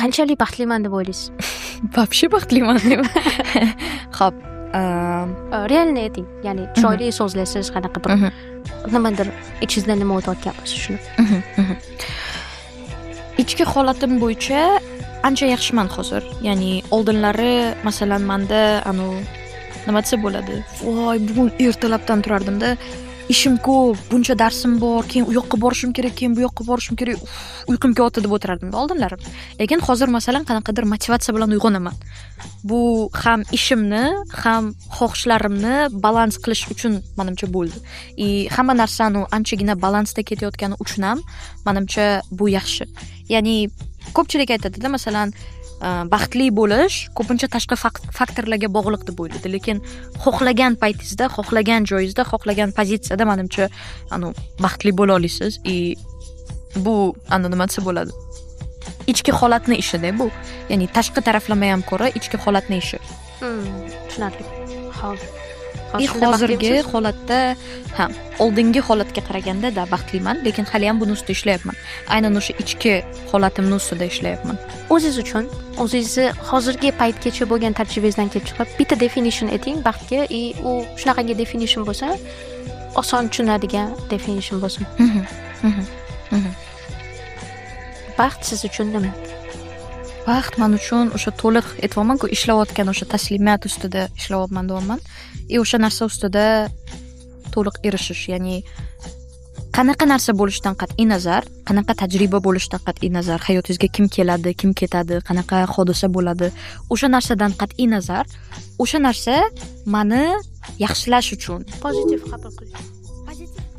Qanchalik baxtliman deb o'ylaysiz? Вообще baxtliman deyman. Ho'p. Реально ayting, ya'ni chiroyli so'zlaysiz, qanaqa bir nimadir ichingizdan nima o'tayotgan bo'lsa, shuni. Ichki holatim bo'yicha ancha yaxshiman hozir. Ya'ni oldinlari, masalan, manda anavi, nima desa bo'ladi, voy, bugun ertalabdan turardimda, ishim ko'p, buncha darsim bor, keyin u yoqqa borishim kerak, keyin bu yoqqa borishim kerak, uf, uyqum kelyapti deb o'tirardimda oldinlari. Lekin hozir, masalan, qanaqadir motivatsiya bilan uyg'onaman. Bu ham ishimni, ham xohishlarimni balans qilish uchun, manimcha, bo'ldi. И hamma narsani anchagina balansda ketayotgani uchun ham, manimcha, bu yaxshi. Ya'ni ko'pchilik aytadida, masalan, baxtli bo'lish ko'pincha tashqi faktorlarga bog'liq deb o'ylaydi. Lekin xohlagan paytingizda, xohlagan joyingizda, xohlagan pozitsiyada, manimcha, anu baxtli bo'la olasiz. И bu anu, nima desa bo'ladi, ichki holatni ishida bu. Ya'ni tashqi taraflama ham ko'ra ichki holatni ishi. Tushunarli. Ho'p. И Shunda hozirgi baxtlimisiz? holatda ha, oldingi holatga qaraganda da baxtliman, lekin haliyam buni ustida ishlayapman. Aynan o'sha ichki holatimni ustida ishlayapman. O'zingiz uchun, o'zingizni hozirgi paytgacha bo'lgan tajribangizdan kelib chiqib, bitta definition ayting baxtga и u shunaqangi definition bo'lsa, oson tushunadigan definition bo'lsin. Mhm, mhm, mhm. Baxt siz uchun nima? Baxt man uchun o'sha to'liq aytyapmanku, ishlayotgan o'sha taslimiyat ustida ishlayapman deyapman. И o'sha narsa ustida to'liq erishish. Ya'ni qanaqa narsa bo'lishidan qat'iy nazar, qanaqa tajriba bo'lishidan qat'iy nazar, hayotingizga kim keladi, kim ketadi, qanaqa hodisa bo'ladi, o'sha narsadan qat'iy nazar, o'sha narsa mani yaxshilash uchun Pozitiv qabul qilish. Pozitiv.